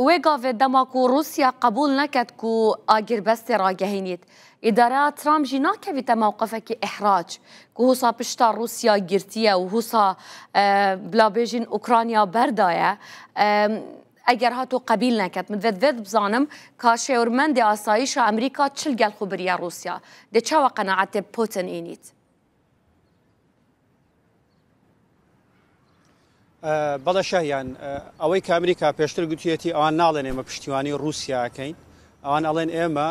وێ گاڤێ دەما کو ڕووسیا قەبووڵ نەکەت کو ئاگربەستێ ڕاگەهینیت، ئیدارە ترامپ ژی ناکەویتە مەوقفەکی ئیحراج کو هوسا پشتا ڕووسیا گرتیە و هوسا بلا بێژین ئوکرانیا بەردایە ئەگەر هاتوو قەبیل نەکەت. من دڤێت ڤێت بزانم کا شێورمەندێ ئاسایشا ئەمریکا چل گەل خو بریە ڕووسیا دێ چاوە قەناعەتێ پوتن ئینیت. بەڵێ شاهیان، ئەوەی کە ئەمریکا پێشتر گوتویەتی ئەوان ناڵێن ئێمە پشتیوانی رووسیا ئەکەین، ئەوان ئەڵێن ئێمە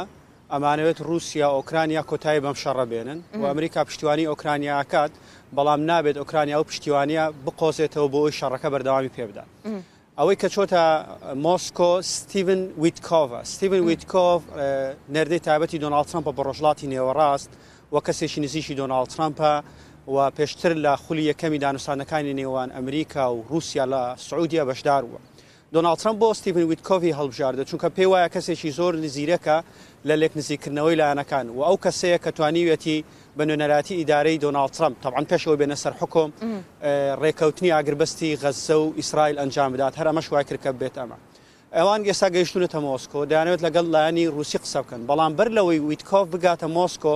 ئەمانەوێت رووسیا ئۆکرانیا کۆتایی بەم شەڕە بێنن و ئەمریکا پشتیوانی ئۆکرانیا ئەکات، بەڵام نابێت ئۆکرانیا ئەو پشتیوانیە بقۆزێتەوە بۆ ئەوی شەڕەکە بەردەوامی پێ بدات. ئەوەی کە چۆتە مۆسکۆ ستیڤن ویتکۆڤە. ستیڤن ویتکۆڤ نێردەی تایبەتی دۆناڵد ترەمپە بۆ ڕۆژهەڵاتی نێوەڕاست و کەسێکی نزیکی دۆناڵد ترەمپە و پێشتر لە خولی یەکەمی دانوستاندنەکانی نێوان ئەمریکا و ڕووسیا لە سعودیە بەشدار بووە. دۆناڵد ترەمپ بۆ ستیڤن ویتکۆڤی هەڵبژاردە چونکە پێی وایە کەسێکی زۆر زیرەکە لە لێکنزیککردنەوەی لایەنەکان و ئەو کەسەیە کە توانیویەتی بە نوێنەرایەتی ئیدارەی دۆناڵد ترەمپ، تەبعەن پێش ئەوەی بێنە سەر حوکم، ڕێککەوتنی ئاگربەستی غەززە و ئیسرائیل ئەنجام بدات، هەر ئەمەش وای کرد کە ببێتە ئەمە. ئەوان ئێستا گەیشتوونەتە مۆسکۆ، دەیانەوێت لەگەڵ لایەنی ڕووسی قسە بکەن، بەڵام بەر لەوەی ویتکۆف بگاتە مۆسکۆ،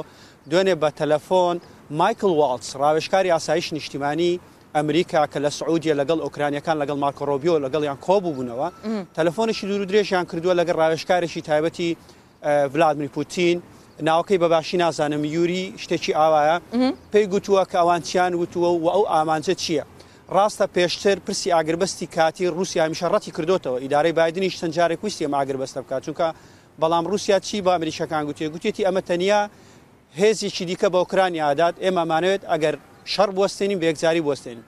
دوێنێ بە تەلەفۆن مایکڵ واڵتز، ڕاوێژکاری ئاسایشی نیشتیمانی ئەمریکا کە لە سعودیە لەگەڵ ئۆکرانییەکان لەگەڵ مارکۆ ڕۆبیۆ لەگەڵیان کۆبووبوونەوە، تەلەفۆنێکی دوورودرێژیان کردووە لەگەڵ ڕاوێژکارێکی تایبەتی ڤلادمیر پوتین، ناوەکەی بە باشی نازانم، یوری شتێکی ئاوایە، پێی گوتووە کە ئەوان چیان وتووە و ئەو ئامانجە چییە. ڕاستە پێشتر پرسی ئاگربەستی کاتی ڕووسیا هەمیشە ڕەتی کردۆتەوە، ئیدارەی بایدنیش چەند جارێک ویستی ئەم ئاگربەستە بکات، چونکە بەڵام ڕووسیا چی بە ئەمریکییەکان گوتیە؟ گوتیەتی ئەمە تەنیا هێزێکی دیکە بە ئۆکرانیا ئەدات، ئێمە ئەمانەوێت ئەگەر شەڕ بوەستێنین بە یەکجاری بوەستێنین.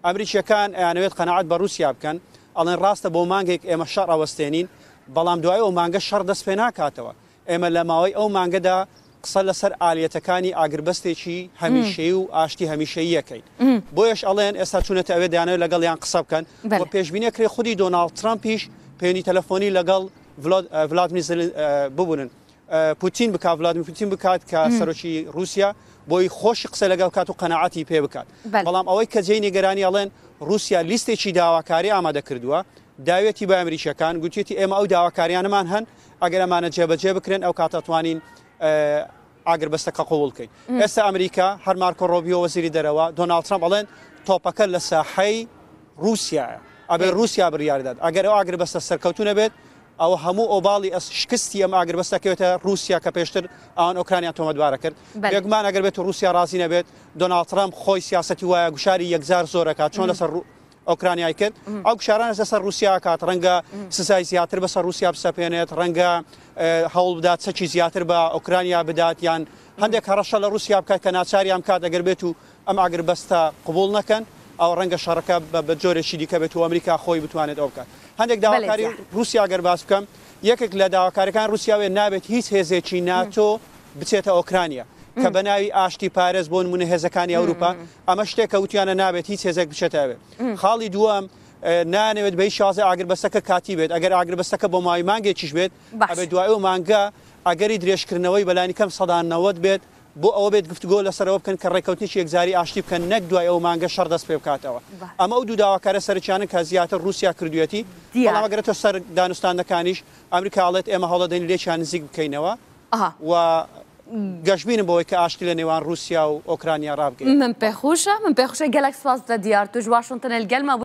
ئەمریکییەکان ئەیانەوێت قەناعەت بە ڕووسیا بکەن، ئەڵێن ڕاستە بۆ مانگێک ئێمە شەڕ ئەوەستێنین، بەڵام دوای ئەو مانگە شەڕ دەست پێ ناکاتەوە. ئێمە لە ماوەی ئەو مانگەدا قسە لەسەر ئالیەتەکانی ئاگربەستێکی هەمیشەیی و ئاشتی هەمیشەیی ئەکەین. بۆیەش ئەڵێن ئێستا چوونەتە ئەوێ دەیانەوێت لەگەڵیان قسە بکەن و پێشبینی ئەکرێ خودی دۆناڵد ترەمپیش پەیوەندی تەلەفۆنی لەگەڵ ڤلادمیر ببورن پوتین بکات، ڤلادمیر پوتین بکات کە سەرۆکی ڕووسیا بۆی خۆشی قسە لەگەڵ بکات و قەناعەتی پێ بکات. بەڵام ئەوەی کە جێی نیگەرانی ئەڵێن ڕووسیا لیستێکی داواکاری ئامادە کردووە داویەتی بە ئەمریکیەکان گوتیەتی ئێمە ئەو داواکاریانەمان هەن ئەگەر ئەمانە جێبەجێ بکرێن ئەو کاتە توانین ئاگربەستەکە قبوڵ بکەین. ئێستا ئەمریکا هەر مارکۆ ڕۆبیۆ وەزیری دەرەوە دۆناڵد ترەمپ ئەڵێن تۆپەکە لە ساحەی ڕووسیایە ئەبێ ڕووسیا بڕیاردات ئەگەر ئەو ئاگربەستە سەرکەوتوو نەبێت ئەوە هەموو ئۆباڵی ئەس شکستی ئەم ئاگربەستە کەوێتە ڕووسیا کە پێشتر ئەوان ئۆکرانیان تۆمەتبارە کرد. بێگومان ئەگەر بێت و ڕووسیا ڕازی نەبێت دۆناڵد ترەمپ خۆی سیاسەتی وایە گوشاری یەکجار زۆرەکات چۆن لەسەر ئۆکرانیای کرد ئەو گوشارانەش لەسەر ڕووسیا کات ڕەنگە سزای زیاتر بەسەر ڕووسیا بسەپێنێت ڕەنگە هەوڵ بدات چەکی زیاتر بە ئۆکرانیا بدات یان هەندێک هەڕەشە لە ڕووسیا بکات کە ناچاریان بکات ئەگەر بێت و ئەم ئاگربەستە قبوڵ نەکەن ئەو ڕەنگە شەڕەکە بە جۆرێکی دیکە بێت و ئەمریکا خۆی بتوانێت ئەو بکات هەندێک داواکاری ڕووسیا گەر باس بکەم یەکێک لە داواکاریەکان ڕووسیا وێ نابێت هیچ هێزێکی ناتۆ بچێتە ئۆکرانیا کە بە ناوی ئاشتی پارێز بۆ نمونە هێزەکانی ئەوروپا ئەمە شتێکە وتیانە نابێت هیچ هێزێک بچێتە ئەوێ. خاڵی دووەم نانەوێت بە هیچ شازێ ئاگربەستەکە کاتی بێت ئەگەر ئاگربەستەکە بۆ ماوەی مانگێکیش بێت ئەبێت دوای ئەو مانگە ئەگەری درێژکردنەوەی بەلانی کەم 90% بێت بۆ ئەوە بێت گفتوگۆ لەسەرەوە بکەن کە ڕێککەوتنێکی یەکجاری ئاشتی بکەن نەک دوای ئەو مانگە شەڕ دەست پێ بکاتەوە. ئەمە ئەو دوو داواکارە سەرەکیانەن کە زیاتر ڕووسیا کردوویەتی. بەڵام ئەگەرێتەوە سەر دانوستاندنەکانیش ئەمریکا ئەڵێت ئێمە هەوڵەدەین لێکیان نزیک بکەینەوە و گەشبینم بەوەی کە ئاشتی لە نێوان ڕووسیا و ئۆکرانیا ڕابگەیەنن. من پێ خوشە من پێ خوشە گەلەک سپاس لە دیار توش واشنتن الگەل مە.